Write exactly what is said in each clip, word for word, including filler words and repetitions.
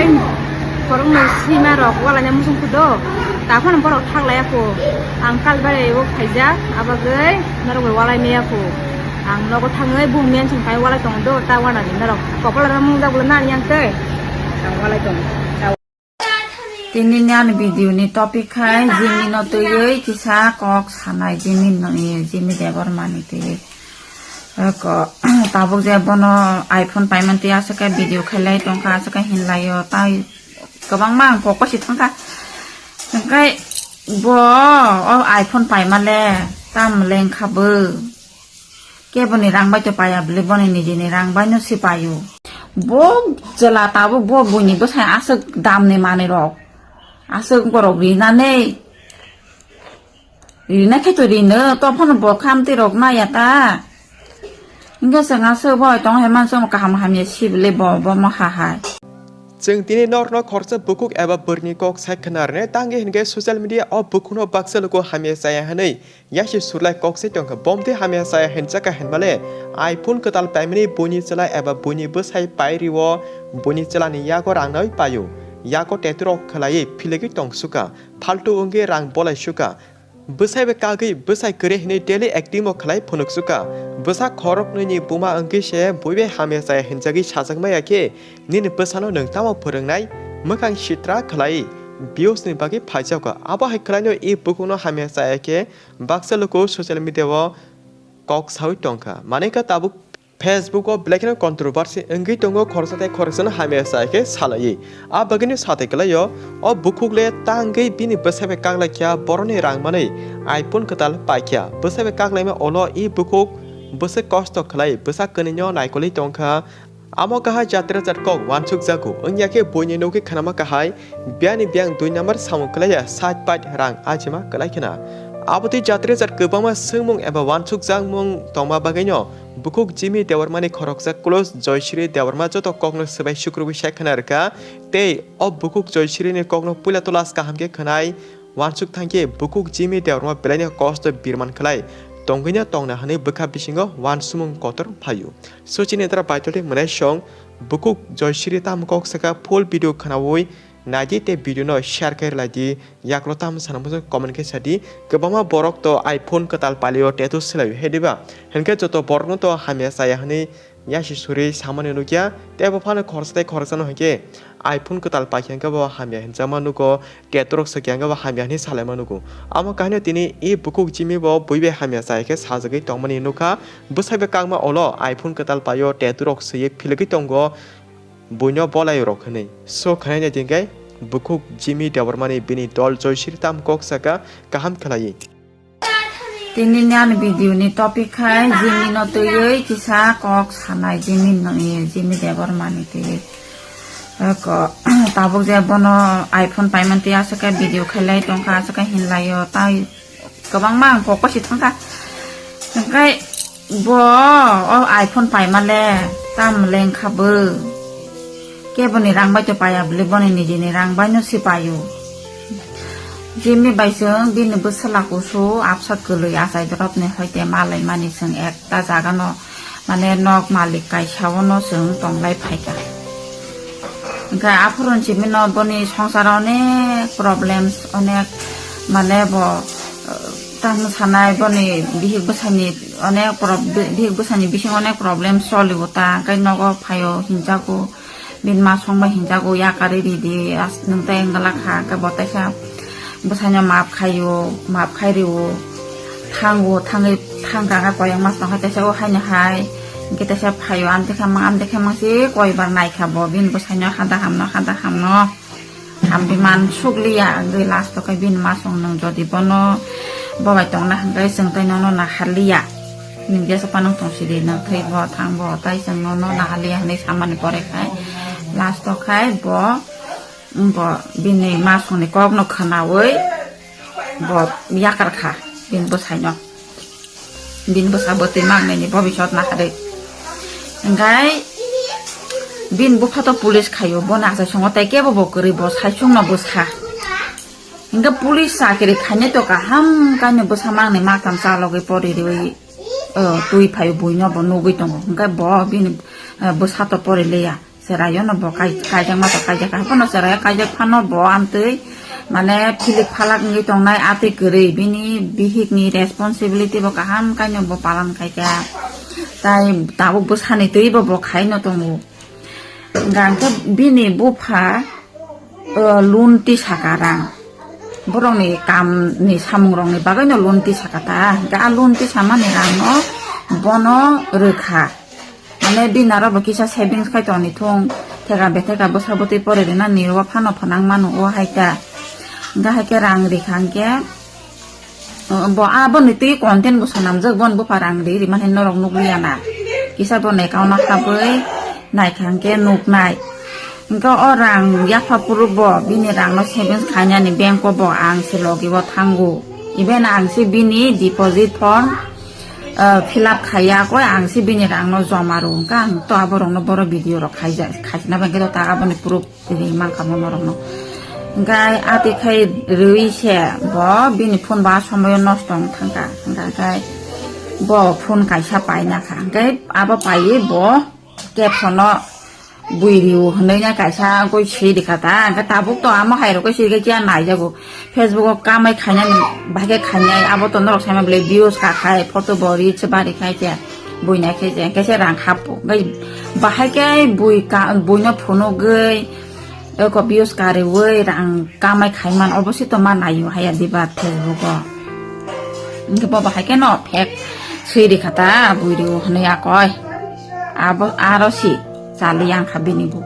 Khoroknwi sima rok walaina muchung khudo. Taphano borok thak laiya kho. Ang Kalbari o khaijak, abagwi norok bai walai maya kho. Ang nogo thangwi bumung mensong khai walai tongo do, ta wanani norok. Kopol rok mungjak bwla nani ang tei. Ang walai tongo. Tini ni ani video ni topic khai Jimmy no twiwi kisa kok sanai Jimmy no, Jimmy Debbarma ni twiwi. Ko tabuk je bono iPhone paiman twi aswk khe video khailai tongkha, aswk khe hinlaio tai kwbangma ang kok si thangkha. Hwnkhe bo o iPhone paimale tam lengkha bo. Keboni rang bai to paya bwle, boni nijini rang bai no se paio. Bo chwla tabuk bo buini bwsai aswk damni manwi rok. Aswk borok rinani. Rina khe to rino, to phano bo khamti rok naya ta. Hingke chwng aswk bo tong hai mansa kaham hamya sibile bo, bo ma ha hai. Chwng tini norno khoroksa bukhuk eba bwrwini kok sai khna rwnai, tangwi hinkhe social media o bukhukno baksa luku hamya chaya hwnwi yasi surlai kok sai tongkha. Bomtwi hamya chaya hinjaka hinmale iPhone kwtal paimani buini chwla eba buini bwsai pairiwo buini chwlani yago rang nai paio. Yago tattoo rok khwlaiwi philogwi tong suka. Phaltu wngwi rang bolai suka. Bwsai bai kagwi bwsai kwrwi hinwi daily acting o khlai phunuk suka. Bwsa khoroknwi ni buma wngwi se bui bai hamya chaya hinjagwi sajak maya khe nini bwsano nwng tamo phwrwngnai? Mwkhang sitra khlai views ni bagwi phaijago. Abo hai khlaino e bukhukno hamya chaya khe baksa luku social media o kok sawi tongkha. Manikha tabuk Facebook o belai kheno controversy wngwi tongo, khoroksa tei khoroksano hamya chaya khe salaiwi. A bagwino satai kwlaio, o bukhuk le tangwi bini bwsai bai kaklaikha, boroni rang manwi iPhone kwtal paikha. Bwsai bai kaklaima ulo e bukhuk bwswk kosto khlai, bwsa kwnwino naikolwi tongkha. Amo kaha jat rwjak kok wansukjago, wngya khe buini nugwi khnama kahai, biyani biyang dui number samung kwlaiya, sait pait rang ajima kwlai khna. Abotwi jat rwjak kwbangma swngmung eba wansukjakmung tongma bagwino, bukhuk Jimmy Debbarmani khoroksa close Joyshri Debbarma joto kokno swbai sukrubwi sai khna rwkha, tei o bukhuk Joyshrini kokno puila tolas kaham khe khwnai, wansuk thangkhe bukhuk Jimmy Debbarma belaino kosto birman khlai tongwino tongna hwnwi bwkha bisingo wansumung kotor phaio. Suchini dara baitoli mwnai song bukhuk Joyshri tamo kok saka full video khnaui naidi tei video no share khe laidi, yaklo tamo sana muchung comment khe sadi. Kwbangma borok to iPhone kwtal palio tattoo swlai hai diba? Hinkhe joto borokno to hamya chaya hwnwi yasi suri samani nukya, tei bo phano khoroksa tei khoroksano hinkhe iPhone kwtal paikha hinkhe bo hamya hinjakma nugo, tattoo rok swkya hinkhe bo hamya hinwi salaima nugo. Amo kahino tini e bukhuk Jimmy bo bui bai hamya chaya khe sajagwi tongmani nukha, bwsai bai kakma ulo iPhone kwtal paio tattoo rok swiwi philogwi tongo. Buino bolai rok hwnwi. So khwnai nai tongkhe bukhuk Jimmy Debbarmani bini dol Joyshri tam kok saka kaham khlaiwi. Tini ni ani video ni topic khai Jimmy no twiwi kisa kok sanai Jimmy no, Jimmy Debbarmani twiwi. Ko tabuk je bono iPhone paiman twi aswk khe video khailai tongkha, aswk khe hinlaio tai. Kwbangma ang kok si thangkha. Hwnkhe bo o iPhone paimale tam lengkha bo. Keboni rang bai to paya bwle, boni nijini rang bai no se paio. Jimmy bai chwng bini bwsala kusu absa kwlwi achai dorop ni hoite malai mani chwng ekta jaga no mane nok malik kaisa o no chwng tonglai phaikha. Hwnkhe aphuru Jimmy no boni songsaro onek problems, onek mane bo, eh, tamo sanai boni bihik bwsani onek prob-, bihik bwsani bisingo onek problem solio ta, hwnkhe nogo phaio hinjago, bini masong bai hinjago, yakarwi ridi, as-, nwng tei wngla kha, hwnkhe bo teisa bwsaino maap khaio, maap khai rio, thango, thangwi, thangkha khe koyang mas tongkha, teisa o haino hai, hwnkhe teisa phaio, amtwi kha mang, amtwi kha mang se koibar naikha bo, bini bwsaino hada hamno, hada hamno, hambi man sukliya, hwnkhe last o khe bini masong nwng jodi bono bobai tongna hwnkhe chwng tei nono naharliya, nwng jesa phano tong sidi, nwng thwi bo, thang bo, tai chwng nono naharliya hwnwi samani pore khai, last o khai bo, Bo bini masongni kokno khwnaui bo yakar kha bini bwsaino. Bini bwsa bwtwi mangnini bobisot naharwi. Hwnkhe bini bupha to police khaio, bono achai songo tei kebo bo kwrwi, bo saichungno bwsa. Hwnkhe police chakri khainai to kaham kainwi bwsa mangni maktham chalogwi pori riui, o, twi phaio, buino bo nugwi tongo. Hwnkhe bo bini, eh, bwsa to pori liya. Cheraio no bo kai-, kaijak ma to kaijak, haphano cheraio kaijak phano bo amtwi mane philik phalak wngwi tongnai, atwi kwrwi bini bihik ni responsibility bo kaham kaino bo palan khaikha, tai tabuk bwsani twi bo bo khaino tongo. Hingkha hingkhe bini bupha, o, loan tisaka rang. Borokni kamni samungrokni bagwino loan tisaka ta. Hingkhe a loan tisamani rangno bono rwkha. Mane bini aro bo kisa savings khai tongni thung. Theka betheka bwsa bwtwi pore rina nirwa phano phanang mano o hai ta. Hingkhe hai khe rang rikha hingkhe, Bo aboni twi content bo swnamjak, boni bupha rang ri rimani norok nukliya na. Kisa boni account o habwi naikha hwnkhe nuknai. Hwnkhe o rang yapha phuru bo bini rang no savings khainani bank o bo ang se logi o thango. Even ang se bini deposit form, ah, fill up khaiya koi ang se bini rang no joma rw hwnkhe ang to aborok no boro video rok khaijak, khaisna bai khe to ta aboni proof. Tini mankha mo norokno. Hingkhe ati khai rwi se bo bini phone ba somoyo nosto wng thangkha. Hingkha khai bo phone kaisa paina kha. Hingkhe abo paiwi bo caption o bui riu hwnwi na kaisa goi swi rikha ta. Hingkhe tabuk to amo hai rokoi swi rikha kiya naijago. Facebook o kamai khainani bahai khe khainai abo to norok saima bwlai views ka khai photo bo reach bari khai khe. Buina khe je, khe se rang hapo. Gai bahai khe bui ka, buino phunugwi, eko views kariui rang kamai khaiman, obo se to ma naio haya diba Facebook o. Hingke bo bahai khe no fake swi rikha ta, bui rio hwnwi akoi. Abo aro si chali yang kha bini bo.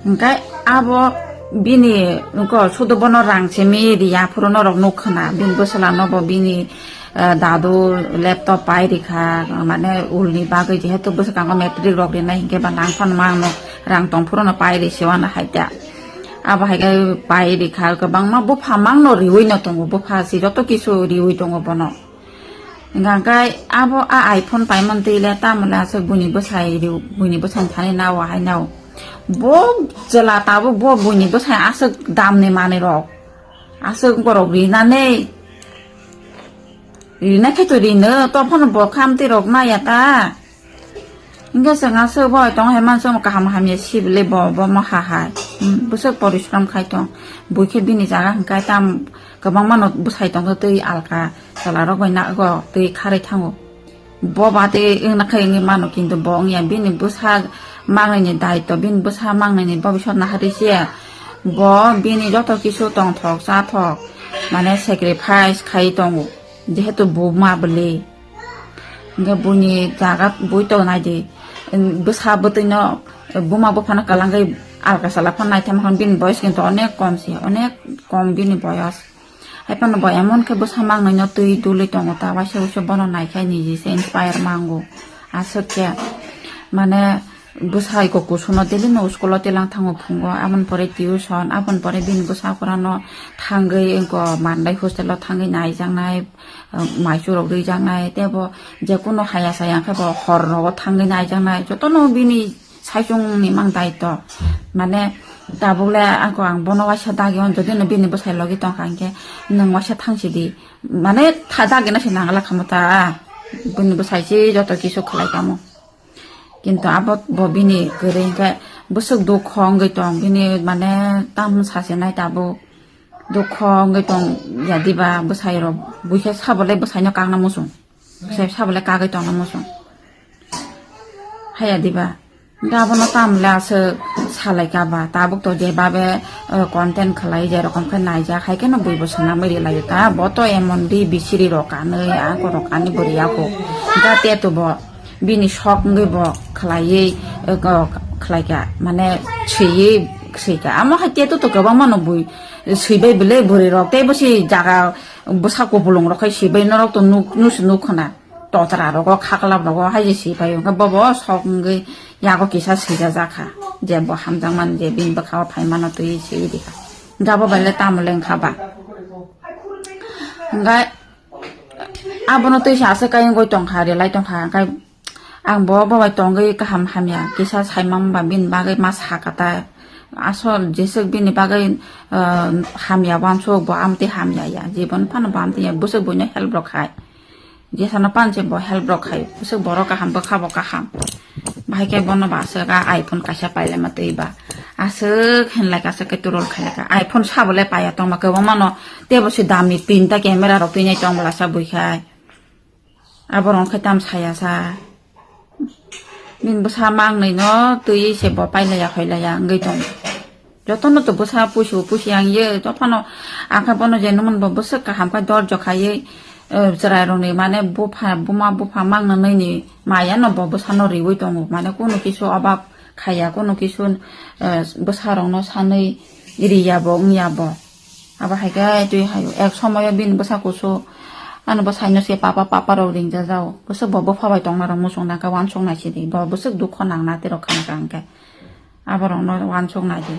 Hingke abo bini ko sudo bono rang simi riya phuru norok nuk khna, bini bwsala no bo bini eh, dadu laptop pai rikha, mane ulni bagwi jehetu bwskango matric rok rinai hinkhe ba nang phano mangno rang tong phuru no pai ri se uanw hai ta. Abo hai khe pai rikha kwbangma bupha mangno riui no tongo, bupha se joto kisu riui tongo bono. Hingkha khe abo a iPhone paimani twi le tamo le aswk buini bwsai riu, buini bwsai thani nao hai nao. Bo chwla tabuk bo buini bwsai aswk damni manwi rok. Aswk borok rinani Rina khe to rino, to phano bo khamti rok naya ta. Hingke chwng aswk bo tong hai man chwng kaham hamya sibili bo, bo mo ha hai. Hmm, bwswk porishram khai tong. Bui khe bini jaga hingkai tam kwbangma no bwsai tong twi alka chwla rok bai nago twi kharwi thango. Bo ba tei wngna khai wngwi mano kintu bo wngya bini bwsa mangnai ni daitw, bini bwsa mangnai ni bobiswt naharwi se. Bo bini joto kisu tongthok chathok mane sacrifice khai tongo. Jehetu buma bwlwi, hingke buini jaga bui tongnai di, bwsa bwtwino buma buphano kwlangwi alka sala phano naithok bini boyos kintu onek kom se, onek kom bini boyos. Hai phano bo emon khe bwsa mangnaino twi dulwi tongo ta, waisa waisa bono naikhai niji se inspire mango. Aswk khe mane bwsai kok kusuno daily no school o tilang thango phungo, aboni pore tuition, aboni pore bini bwsa phorano thangwi wngko mandai hostel o thangwi naijaknai, maichurok rijaknai, tei bo jekunu haya saya khe bo hor rogo thangwi naijaknai, jotono bini saichungni mang daitw. Mane tabuk le ako ang bono waisa dagi on, jodi no bini bwsai logi tongkha hinkhe nwng waisa thangsidi, mane tha dagina se nangala khamu ta, bini bwsai se joto kisu khlai kamo. Kintu abo bo bini kwrwi hinkhe bwswk dukho wngwi tong, bini mane tam sasinai tabuk dukho wngwi tong ya diba bwsai rok, buikhe sabo le bwsai no kakna muchung, bwsai sabo le kagwi tongna muchung haya diba. Hinkhe abono tam le aswk salai kha ba, tabuk to je babe, eh, content khlai je rokom khe naijak hai kheno bui bo swnamwi ri laio ta, bo to emon di bisiri rok kanwi, ako rok kanwi bwrwi ako. Hinkhe te to bo bini sok wngwi bo khlaiwi, eh, ko-, khlai kha, mane swiwi swi kha. Amo hai te to to kwbangma no bui swibai bwle bwrwi rok tei bo si jaga bwsa kupulung rok khai swibai norok to nuk, nusu nuk khna. Totra rogo, khaklap rogo hai je swi paio, hwnkhe bobo sok wngwi yago kisa swijajak kha, je bo hamjakmani je bini bwkhao phaimano twi swi rikha. Hwnkhe abo bai le tamo le wngkha ba? Hwnkhe abono twi sa aswk kaiwi wngwi tongkha, relai tongkha, hwnkhe ang bo, bo bai tongwi kaham hamya kisa saimang ba bini bagwi ma sakha ta. Asol jeswk bini bagwi, ah, hamya wansuk bo amtwi hamya ya, jibon phano bo amtwi ya, bwswk buino help rok khai. Jesano panse bo help rok khai, bwswk borok kaham, bwkha bo kaham. Bahai khe bono ba aswk a iPhone kaisa pailai ma twi ba. Aswk hinlai ka, aswk khe turol khailai ka. iPhone sabo le paiya tongma kwbangma no, tebo se dami tinta camera rok twinai tong bwlasa bui khai. Aborok khe tam saya sa. Bini bwsa mangnwi no twiwi se bo pailaiya khoilaiya wngwi tongo. Jotono to bwsa pusu pusi ang ye, jotono ang khe bono je numun bo bwswk kaham khe dorjo khaiwi, eh, chwrai rokni mane bupha, buma bupha mangna nini maya no bo bwsano riwi tongo. Mane kunu kisu obab khaiya, kunu kisu, eh, bwsa rokno sanwi riya bo, wngya bo. Abo hai khe twi hai ek somoyo bini bwsa kusu ano bwsaino se papa papa rok ringjajao. Bwswk bo bupha bai tongna rok muchung nangkha, uansuk nai sidi. Bo bwswk dukho nangna tei rok khana kha hwnkhe. Aborokno uansuk nai di.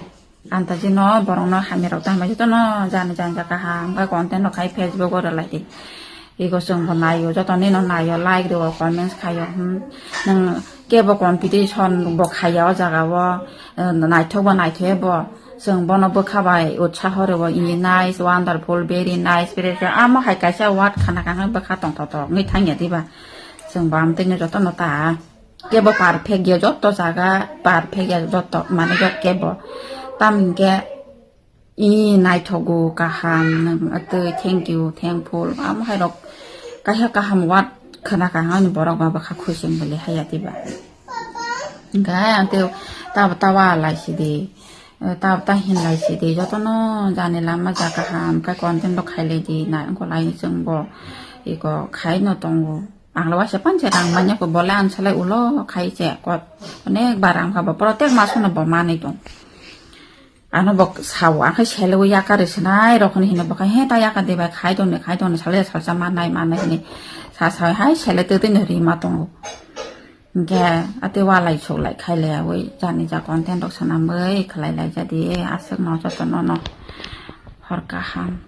Antaji no borokno hamya rok tangma jotono jani jani jaka ha hwnkhe content rok khai Facebook o rwlai di. Ego chwng bo naio, joto nino naio, like rwo, comments khaio, hmm. Nwng kebo competition bo khaiya o jaga o, eh, naithok bo naithok bo. Chwng bono bwkha bai utsaho rwo, "Ini nice, wonderful, very nice," bere khe amo hai kaisa word khana kha hwnkhe bwkha tongthok thok wngwi thangya diba. Chwng bo amtwino jotono ta. Kebo perfect ya, joto jaga perfect ya, joto mane kebo. Tamni hwnkhe I naithogo, kaham, nwng atwi, thank you, thankful, amo hai rok kaisa kaham word khna kha, ani borok ba bwkha khuising bwlwi haya diba. Hwnkhe ang tei tabo ta wa lai sidi, tabo ta hin lai sidi, jotono jani lama ja kaham khe content rok khai lai di, nai wngkha lai chwng bo iko khai no tongo. Ang lo waisa panse rang manya ko bole ang salai ulo khai se kot, onek bar ang kha bo protek masono bo manwi tong. Ano bo sao, ang khai selo yaka rw sinai rok hwnwi hino bo khai, "He ta yaka de bai, khai dong ni, khai dong ni, salsa, salsa mannai, mannai," hwnwi sa, sa, hai sele twi twi no rima tongo. Hwnkhe atwi walai suklai khai le, ui jani ja content rok swnamwi khlai lai jadi, aswk no joto no no hor kaham.